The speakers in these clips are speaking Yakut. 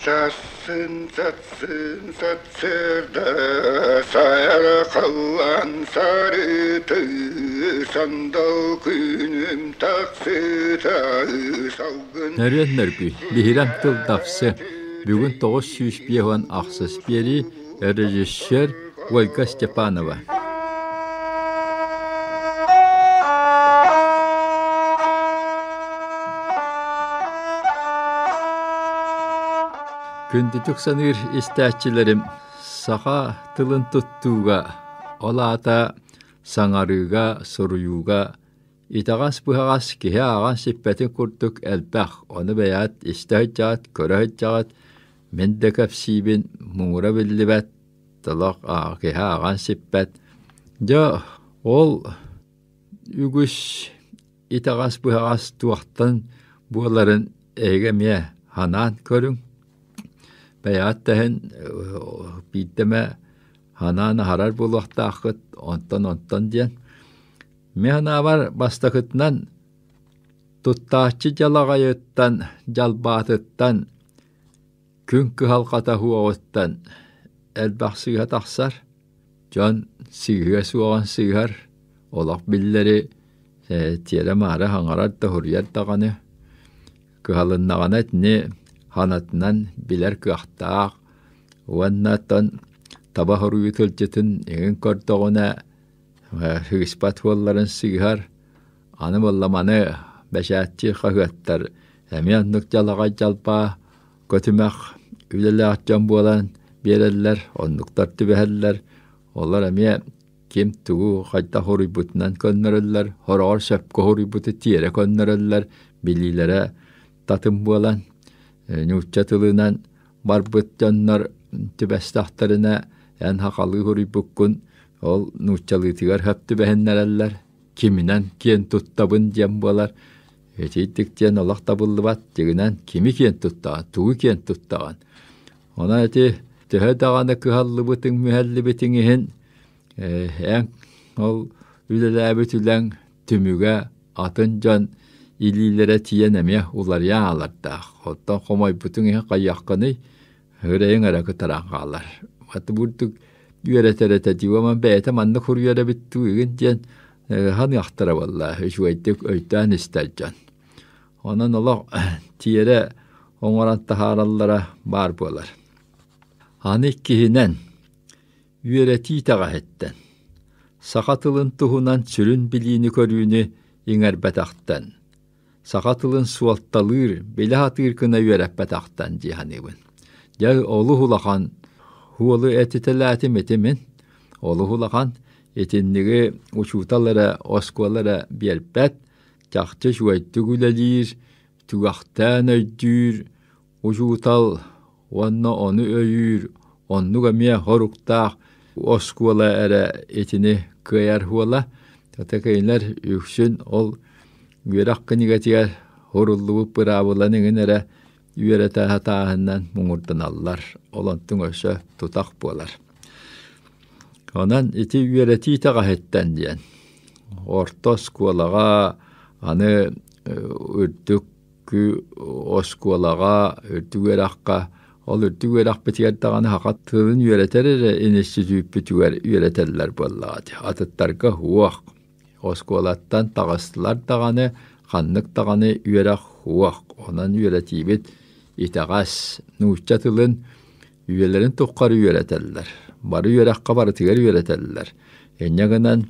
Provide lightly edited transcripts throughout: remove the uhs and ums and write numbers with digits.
Сассын, сассын, сарсыарда сайархаллан сарыты сандал күнүм тахсыта салгын Нөрүөн нөргүй, биһирэм тыл дапсы. Бүгүн 958 биэрии режиссер Ольга Степанова. Күндүтүк саныыр истээччилэрим саха тылын туттууга, ол аата саҥарыыга, суруйууга итэҕэс-быһаҕас киһи ааҕан сиппэтин курдук элбэх, ону бэйэҕит истэ сылдьаҕыт, көрө сылдьаҕыт, мин да кэпсиибин муҥура биллибэт, толох киһи ааҕан сиппэт. Дьэ, ол үгүс итэҕэс-быһаҕас туохтан буоларын эһиги эмиэ санаан көрүҥ. Бэйэҕит да иһин биирдэ эмэ санаан аһарар буолуохтааххыт, онтон-онтон диэн. Мин санаабар бастакытынан туттааччы дьалаҕайыттан, дьалбаатыттан Күн кыһалҕата уоҕуттан элбэх сыыһа тахсар, дьон сыыһыа суоҕун сыыһар, олох биллэри тиэрэ-маары хаҥарар да суруйар даҕаны, кыһалыннаҕына итини ханатынан билэр кыахтаах уонна оттон таба суруйуу тылдьытын иҥин көрдөҕүнэ сыыспат буолларын сыыһар, аны буолла маны бэчээттиир хаһыаттар эмиэ оннук дьалаҕай дьалбаа көтүмэх үлэлээх дьон буолан биэрэллэр, оннуктар түбэһэллэр. Олор эмиэ ким тугу хайдах уруйбутунан көннөрөллөр, хороҕор сөпкө уруйбуту тиэрэ көннөрөллөр, билиилэрэ татым буолан, нуучча тылынан барбыт дьоннор түбэстэхтэринэ эн хахалыы уруйбуккун ол нууччалыытыгар хөп түбэһиннэрэллэр, киминэн киэн туттабын диэн буолар. Итиитик диэн олох табыллыбат, дьиҥинэн кими киэн туттаҕын, тугу киэн туттаҕын. Онон ити төһө даҕаны кыһаллыбытыҥ, мүһэллибитиҥ иһин эн ол үлэлээбит үлэҥ түмүгэ атын дьон илиилэрэ тиийэн эмиэ уларыйан аалардаах. Оттон хомойбутуҥ иһин хайыаххыный, үрэйиҥ эрэ кытаран хаалар. Аты бурдук үөрэтэр этэ дии, уонна бэйэтэ маннык суруйар эбит дуу игин диэн ханыахтара буолла, үчүгэйдик өйдөөн истэр дьон. Онон олох тиэрэ оҥорон таһаараллара баар буолар. Аны иккиһинэн, үөрэтии итэҕэһиттэн, саха тылын туһунан сүрүн билиини-көрүүнү иҥэрбэтэхтэн, саха тылын суолталыыр, билэ сатыыр гына үөрэппэтэхтэн дии саныыбын. Дьэ, олус улахан уолу этитэлээтим ити мин. Олус улахан итинниги учуутал эрэ, оскуола эрэ биэрбэт, чахчы үчүгэйдик үлэлиир, түгэхтээн өйдүүр учуутал уонна ону өйүүр, оннук эмиэ хоруктаах оскуола эрэ итини кыайар уола. Ата кинилэр үксүн ол үөрэх кинигэтигэр суруллубут быраабыланы иҥин эрэ үөрэтэ сатааһынынан муҥурданаллар. Ол онтуҥ өссө тутах буолар. Онон ити үөрэтии итэҕэһиттэн диэн орто оскуолаҕа аны үрдүк оскуолаҕа, үрдүк үөрэххэ, ол үрдүк үөрэхпитигэр даҕаны саха тылын үөрэтэр эрэ инститүүппүтүгэр үөрэтэллэр буоллаҕа дии. Атыттарга суох. Оскуолаттан таҕыстылар даҕаны, ханнык даҕаны үөрэх суох. Онон үөрэтиибит итэҕэс. Нуучча тылын үйэлэрин тухары үөрэтэллэр. Бары үөрэххэ барытыгар үөрэтэллэр. Инньэ гынан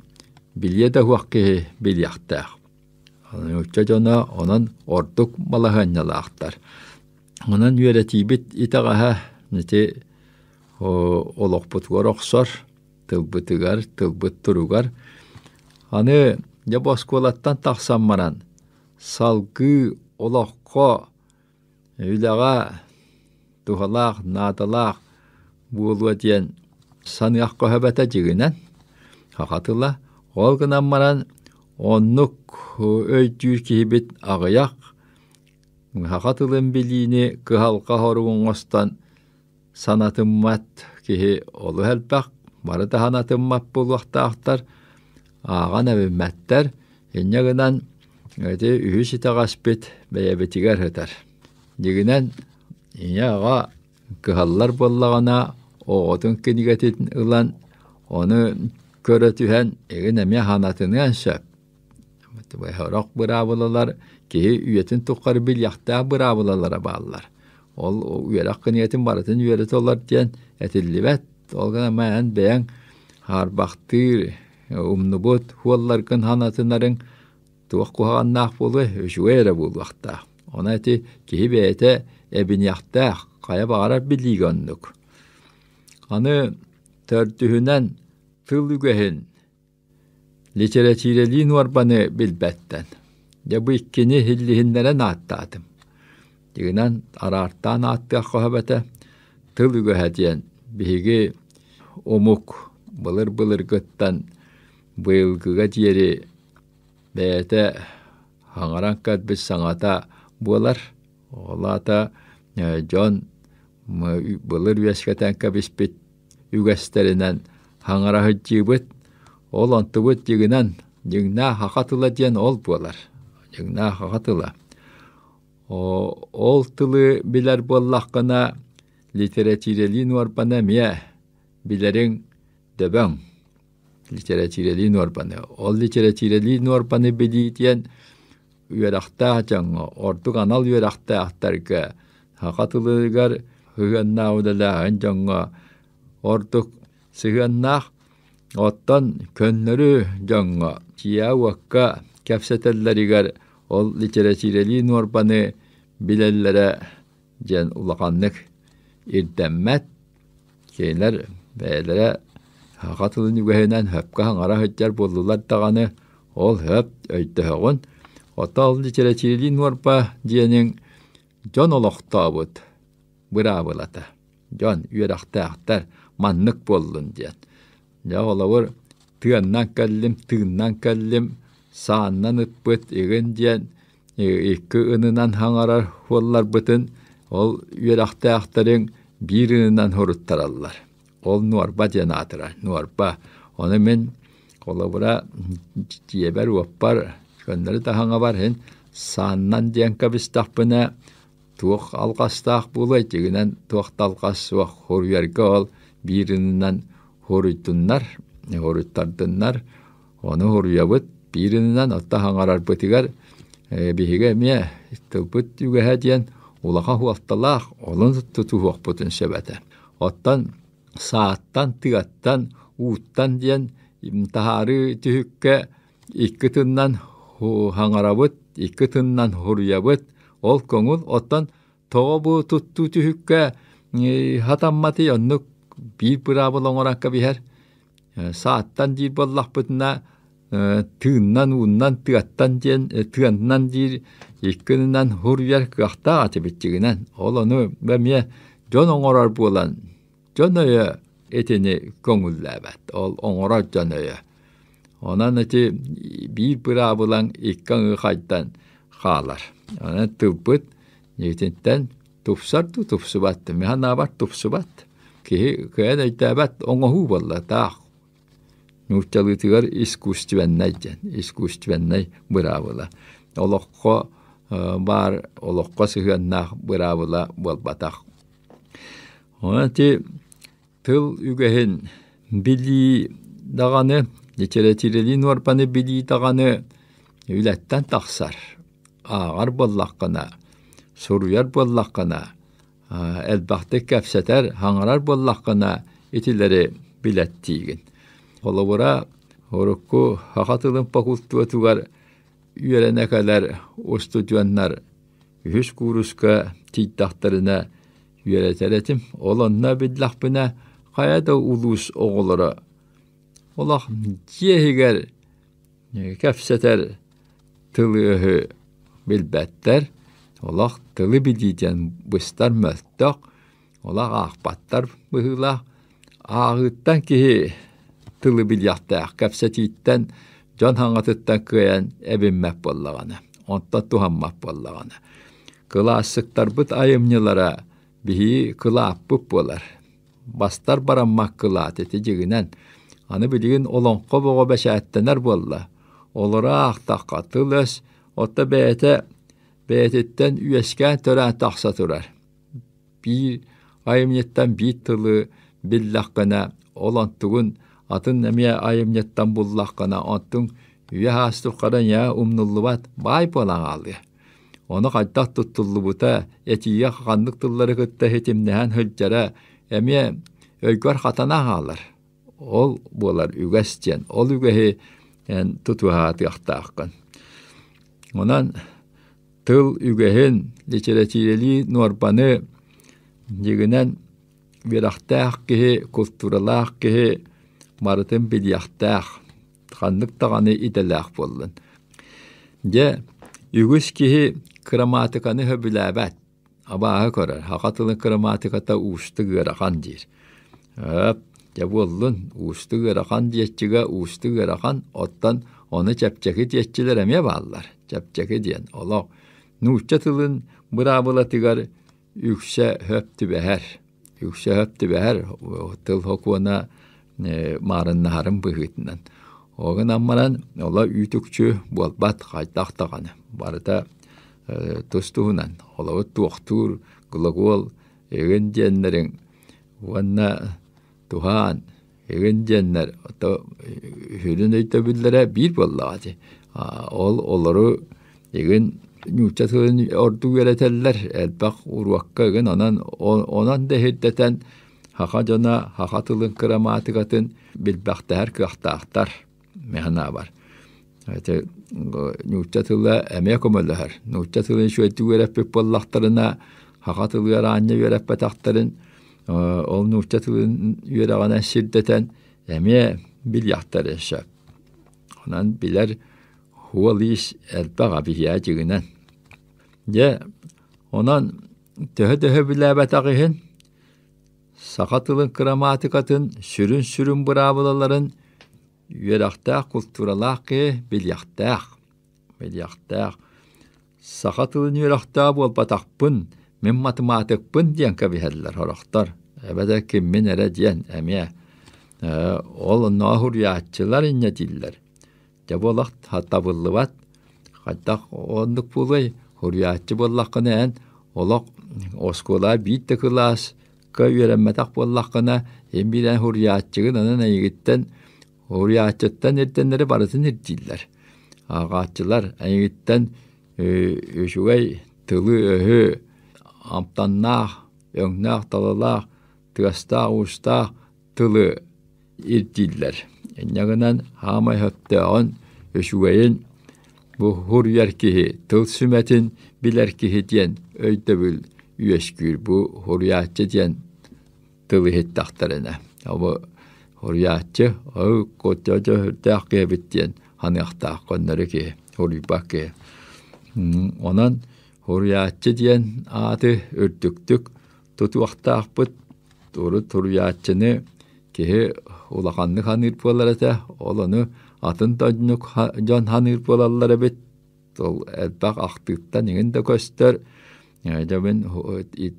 билиэ да суох киһи билиэхтээх. Нуучча дьоно онон ордук балаһыанньалаахтар. Онон үөрэтиибит итэҕэһэ ити олохпутугар охсор, тылбытыгар, тылбыт туругар. Аны дьэ бу оскуолаттан тахсан баран салгыы олоххо, үлэҕэ туһалаах, наадалаах буолуо диэн саныахха сөп этэ дьиҥинэн, саха тыла. Ол гынан баран оннук өйдүүр киһибит аҕыйах. Саха тылын билиини кыһалҕа хоругун оҥостон санатыммат киһи олус элбэх, бары да санатыммат буолуохтаахтар, ааҕан эбиммэттэр. Инньэ гынан ити үһүс итэҕэспит бэйэбитигэр сытар. Дьиҥинэн, ийэ-аҕа. Кыһаллар буоллаҕына, оҕотун кинигэтин ылан, ону көрө түһэн, игин эмиэ санатыныан сөп. Сорох быраабылалар киһи үйэтин тухары билиэхтээх быраабылалара бааллар. Ол үөрэх кинигэтин барытын үөрэтэ олор диэн этиллибэт. Ол гынан эн бэйэҥ хаарбахтыыр, умнубут хуолларгын санатынарыҥ туох куһаҕаннаах буолуой, үчүгэй эрэ буолуохтаах. Ону ити киһи бэйэтэ эбиниэхтээх, хайа баҕарар билиигэ оннук. Аны төрдүһүнэн тыл үгэһин литэрэтиирэлиин уорбаны билбэттэн. Дьэ бу иккини иһиллиһиннэрэн ааттаатым. Дьиҥинэн араартаан ааттыахха сөп этэ. Тыл үгэһэ диэн биһиги омук былыр-былыргыттан быйылгыга диэри бэйэтэ хаҥаран кэлбит саҥата буолар. Ол аата дьон былыр үөскэтэн кэбиспит үгэстэринэн хаҥара сылдьыыбыт. Ол онтубут дьиҥинэн дьиҥнээх саха тыла диэн ол буолар. Дьиҥнээх саха тыла. Ол тылы билэр буоллаххына литэрэтиирэлиин уорбана эмиэ билэриҥ дөбөҥ. Литэрэтиирэлии нуорбаны. Ол литэрэтиирэлии нуорбаны билии диэн үөрэхтээх дьоҥҥо, ордук анал үөрэхтээхтэргэ, саха тылыгар сыһыаннаах үлэлээһин дьоҥҥо ордук сыһыаннаах. Оттон көннөрү дьоҥҥо дьиэ-уокка кэпсэтэллэригэр ол литэрэтиирэлии нуорбаны билэллэрэ диэн улаханнык ирдэммэт. Кинилэр бэйэлэрэ саха тылын үгэһинэн сөпкө саҥара сылдьар буоллулар даҕаны, ол сөп өйдөһөҕүн. Оттон ол литэрэтиирэлии нуорба диэниҥ дьон олохтообут быраабылата. Дьон үөрэхтээхтэр маннык буоллун диэн. Дьэ, холобур, тыаннан кэллим, тыыннан кэллим, сааннан ыппыт игин диэн икки ынынан хаҥарар уолларбытын ол үөрэхтээхтэриҥ биир ынынан суруттараллар. Ол нуорба диэн аатырар, нуорба. Ону мин холобура дьиэбэр-уоппар көннөрү да хаҥабар иһин сааннан диэн кэбистэхпинэ туох алҕастаах буолуой дьиҥинэн туох да алҕас суох хоруйарга ол биир ынынан хоруйдуннар хоруйтардыннар ону хоруйабыт биир ынынан отто хаҥарарбытыгар биһиги эмиэ тылбыт үгэһэ диэн улахан суолталаах олун тутуһуохпутун сөп этэ оттон сааттан тыаттан ууттан диэн таһаарыы түһүккэ икки тыннан хаҥарабыт, икки тыннан хоруйабыт. Ол көҥүл. Оттон тоҕо бу туттуу түһүккэ хатамматый оннук биир быраабыла оҥорон кэбиһэр. Сааттан диир буоллахпытына тыыннан, ууннан, тыаттан диэн тыаннан диир икки ынынан хоруйар кыахтаах этибит дьиҥинэн. Ол ону эмиэ дьон оҥорор буолан дьон өйө итини көҥүллээбэт. Ол оҥорор дьон өйө. Онон ити биир быраабылаҥ икки аҥыы хайдан хаалар. Онон тылбыт итинтэн тупсар дуу, тупсубат дуу. Мин санаабар тупсубат. Киһи кыайан өйдөөбөт оҥоһуу буолла таах. Нууччалыытыгар искусственнай диэн, искусственнай быраабыла. Олоххо баар, олоххо сыһыаннаах быраабыла буолбатах. Онон ити тыл үгэһин билии даҕаны, литэрэтиирэлии нуорбаны билии даҕаны үлэттэн тахсар. Ааҕар буоллаххына, суруйар буоллаххына, элбэхтик кэпсэтэр, хаҥарар буоллаххына итилэри билэттиигин. Холобура, урукку саха тылын факультетугар үөрэнэ кэлэр устудьуоннар үһүс кууруска тиийдэхтэринэ үөрэтэр этим. Ол онно биллэхпинэ, хайа да улуус оҕолоро олох дьиэ иһигэр кэпсэтэр тылы-өһү билбэттэр, олох тылы билии диэн быстар мөлтөх, олох аахпаттар быһыылаах. Ааҕыыттан киһи тылы билиэхтээх, кэпсэтииттэн, дьон саҥатыттан кыайан эбиммэт буоллаҕына, онтон туһаммат буоллаҕына. Кылаассыктарбыт айымньылара биһиги кылааппыт буолар. Бастар бараммат кылаат ити дьиҥинэн. Аны билигин олоҥхо бөҕө бэчээттэнэр буолла. Олоро аахтахха тыл-өс отто бэйэтэ бэйэтиттэн үөскээн төрөөн тахса турар. Биир айымньыттан биир тылы биллэххинэ, ол онтугун атын эмиэ айымньыттан буллаххына, онтуҥ үйэ саас тухары ийэ умнуллубат баай буолан хаалыа. Ону хайдах туттуллубута, этиигэ ханнык тыллары кытта ситимнэһэн сылдьара эмиэ өйгөр хатана хаалар. Ол буолар үгэс диэн. Ол үгэһи эн тутуһаатыахтааххын. Онон тыл үгэһин, литэрэтиирэлии нуорбаны дьиҥинэн үөрэхтээх киһи, култууралаах киһи барытын билиэхтээх, ханнык даҕаны идэлээх буоллун. Дьэ, үгүс киһи кырамаатыканы сөбүлээбэт, абааһы көрөр, саха тылын кырамаатыката уустук ыарахан диир. Өөп, дьэ буоллун, уустук ыарахан диэччигэ уустук ыарахан, оттон ону чэпчэки диэччилэр эмиэ бааллар. Чэпчэки диэн олох нуучча тылын быраабылатыгар үксэ хөп түбэһэр. Үксэ хөп түбэһэр тыл сокуона маарыннаһарын быһыытынан. Ол гынан баран оло үүт-үкчү буолбат хайдах даҕаны. Барыта тус-туһунан. Олобут туохтуур глагол игин диэннэриҥ уонна туһаан игин диэннэр ото сүрүн өйдөбүллэрэ биир буоллаҕа дии. Ол олору игин нуучча тылын ордук үөрэтэллэр элбэх уруокка игин онон онон да иһирдэтэн саха дьоно саха тылын кырамаатыкатын билбэхтэһэр кыахтаахтар мин санаабар. Ити нуучча тыла эмиэ көмөлөһөр. Нуучча тылын үчүгэйдик үөрэппит буоллахтарына, саха тылыгар аанньа үөрэппэтэхтэрин ол нуучча тылын үөрэҕинэн сирдэтэн эмиэ билиэхтэрин сөп. Онон билэр суол-иис элбэх биһиэхэ дьиҥинэн. Дьэ, онон төһө-төһө билээбэтэх иһин саха тылын кырамаатыкатын сүрүн-сүрүн быраабылаларын үөрэхтээх, култууралаах киһи билиэхтээх. Билиэхтээх. Саха тылын үөрэхтээх буолбатахпын, мин математикпын диэн кэбиһэллэр сорохтор. Эбэтэр киммин эрэ диэн эмиэ. Ол оннооҕор суруйааччылар инньэ дииллэр. Дьэ бу олох табыллыбат. Хайдах оннук буолуой? Суруйааччы буоллаххына эн олох оскуолаҕа биир да кылааска үөрэммэтэх буоллаххына, эн биирэн суруйааччыгын онон эйигиттэн суруйааччыттан ирдэнэри барытын ирдииллэр. Ааҕааччылар эйигиттэн үчүгэй тылы-өһү амтаннаах, өҥнөөх талалаах, тыастаах-уустаах тылы ирдииллэр. Инньэ гынан хаамай сөптөөҕүн, үчүгэйин бу суруйар киһи тыл сүмэтин билэр киһи диэн өйдөбүл үөскүүр. Бу суруйааччы диэн тыл иһиттэхтэринэ. Бу суруйааччы ол сүрдээх киһи эбит диэн саныахтаах көннөрү киһи, суруйбат киһи. Онон суруйааччы диэн ааты үрдүктүк тутуохтаахпыт. Урут суруйааччыны киһи улаханнык саныыр буолар этэ. Ол ону атын да дьон саныыр буолаллар эбит. Ол элбэх ахтыыттан иҥин да көстөр. Дьэ мин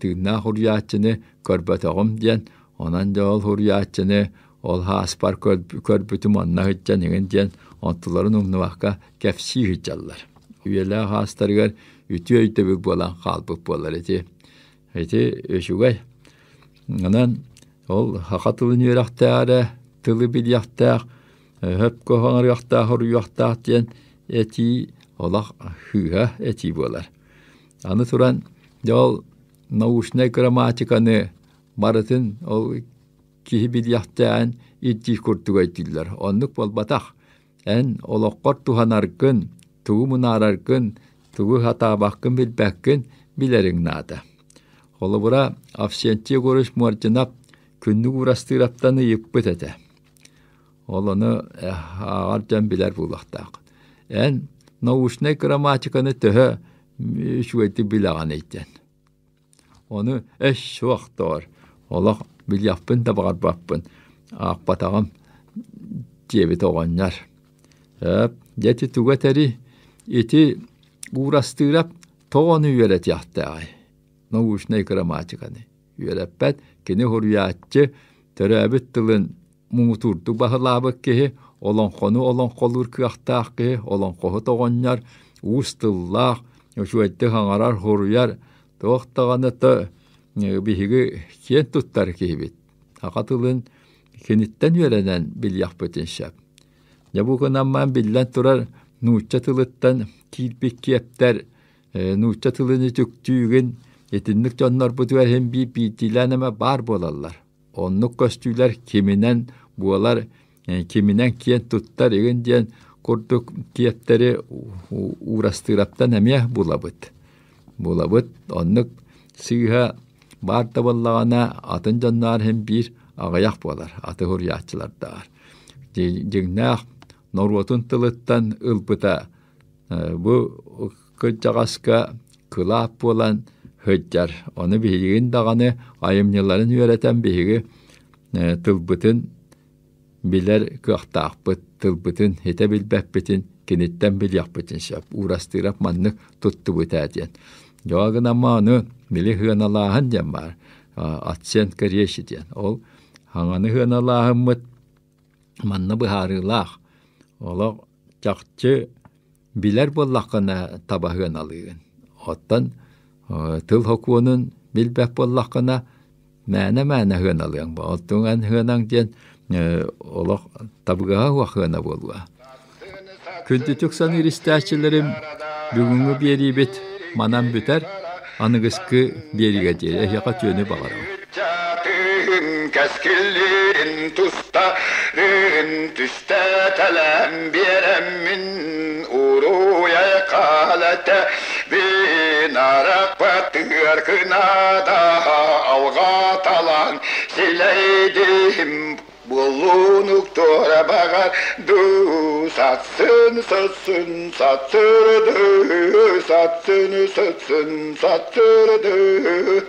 тыыннаах суруйааччыны көрбөтөҕүм диэн, онон дьэ ол суруйааччыны ол ааспар көрбүтүм онно сылдьан иҥин диэн онтуларын умнубакка кэпсии сылдьаллар. Үйэлээх аастарыгар үтүө өйдөбүл буолан хаалбыт буолар ити. Ити үчүгэй. Онон ол саха тылын үөрэхтээҕэ тылы билиэхтээх, хөпкө хоҥоруохтаах, хоруйуохтаах диэн этии олох сыыһа этии буолар. Аны туран, дьэ ол научнай грамматиканы барытын ол киһи билиэхтээҕин ирдиир курдук өйдүүллэр. Оннук буолбатах. Эн олоххор туһанаргын, тугу мунаараргын, тугу сатаабаккын билбэккин билэриҥ наада. Холобура, Авсентий Егорович Мординов күннүк Уурастыыраптан ыйыппыт этэ. Ол ону ааҕар дьон билэр буолуохтаах. Эн научнай грамматиканы төһө үчүгэйдик билэҕиний диэн. Ону эс суох доҕор, олох билиэхпин да баҕарбаппын, аахпатаҕым диэбит оҕонньор. Өөп, дьэ ити тугу этэрий, ити Уурастыырап тоҕо ону үөрэтиэхтээҕий, научнай грамматиканы үөрэппэт, кини суруйааччы төрөөбүт тылын муҥутуурдук баһылаабыт киһи, олоҥхону олоҥхолуур кыахтаах киһи, олоҥхоһут оҕонньор, уус тыллаах, үчүгэйдик саҥарар, суруйар, туох даҕаны то биһиги киэн туттар киһибит. Саха тылын киниттэн үөрэнэн билиэхпитин сөп. Дьэ бу гынан биллэн турар нуучча тылыттан киирбит киэптэр нуучча тылын үтүктүүгүн итинник дьоннорбутугар иһин биир биирдиилээн эмэ баар буолаллар. Оннук көстүүлэр киминэн буолар, киминэн киэн туттар игин диэн курдук киэптэри уурастыыраптан эмиэ булабыт. Булабыт. Оннук сыыһа баар да буоллаҕына атын дьонноор иһин биир аҕыйах буолар, аты суруйааччылардааҕар. Дьиҥнээх норуотун тылыттан ылбыта бу кырдьаҕаска кылаап буолан сылдьар. Ону биһигин даҕаны айымньыларын үөрэтэн биһиги тылбытын билэр кыахтаахпыт, тылбытын хитэ билбэппитин киниттэн билиэхпитин сөп. Уурастыырап маннык туттубут ээ диэн. Дьоҕо гынамма ону били сыаналааһын диэн баар. Оценка речи диэн. Ол хаҥаны сыаналааһыммыт манна быһаарыылаах. Олох чахчы билэр буоллаххына таба сыаналыыгын. Оттон тыл сокуонун билбэт буоллаххына мээнэ-мээнэ сыаналыаҥ. Оттон эн сыанаҥ диэн олох табыгаһа суох сыана буолуо. Күндүтүк саныыр истээччилэрим, бүгүҥҥү биэриибит манан бүтэр. Аныгыскы биэриигэ диэри эһиэхэ үтүөнү баҕарабын. Кэскиллиин тустарын түстэтэлээн биэрэммин уруйай хаалата бин арахпатыгар кынаада алҕаталаан силэйдим Буллунук туора баҕар дуу сатсын сытсын сатсырды сатсын сытсын сатсырды.